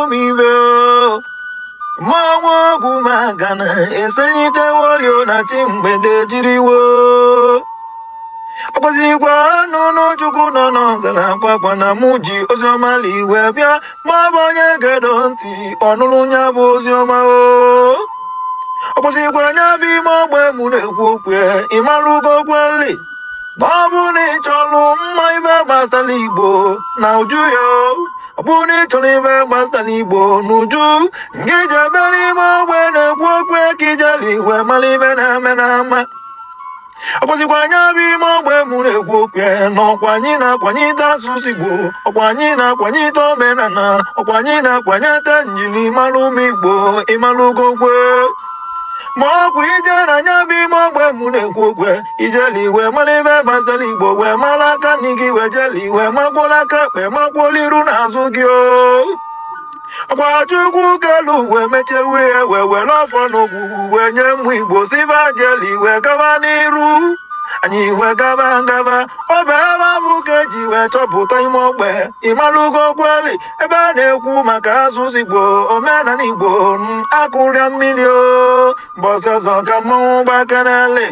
m ibe. Mmanwụ Ogwumagana esenyitewolio na chi mgbede jiriwo. Ọkwazikwa anụnụ Chukwu nọ n'ọzara akwakwa na mụ ji oziọma liwe bịa, ma ọ bụ onye gedo ntị ọnụrụ nya bụ oziọma o. Ọkwụsịkwa anya bụ ime ogbe mụ na-ekwu okwu, ịmalụgo kweli na ọ bụ na ị chọrọ mma ibe gbasara Igbo na uju ya, ọ bụ na ị chọrọ ibe gbasara Igbo na uju nke iji ebe n'ime ogbe na-ekwu okwu ka ijeli igwe mara ibe na-eme n'ama. Ọkwụsịkwa anya bụ ime ogbe mụ na-ekwu okwu na ọkwa anyị na-akwanyite asụsụ Igbo, ọkwa anyị na-akwanyite omenala, ọkwa anyị na-akwanyite njirimara ụmụ Igbo. Ịmalụgo kwe ma ọ bụ ije na anya bụ ime ogbe mụ na-ekwu okwu, ijeli iwe mara ibe gbasara Igbo, wee mara aka nri gị, wee jeli iwe makwụla aka ekpe, makwụla iru na azụ gị o. Ọkwa Chukwu kelu wee mechewe ya, wee were ọfọ n'ogwugwu wee nye mmụ Igbo, siba jeli wee gaba n'iru, anyị wee gaba gaba. Ọ bụ ebe bụ ka eji wee chọpụta ime ogbe, ịmalụgo kweli, ebe a na-ekwu maka asụsụ Igbo, omenala Igbo, akụrịa mmiri o. Mbọsị ọzọ ka mmanwụ gbakenele.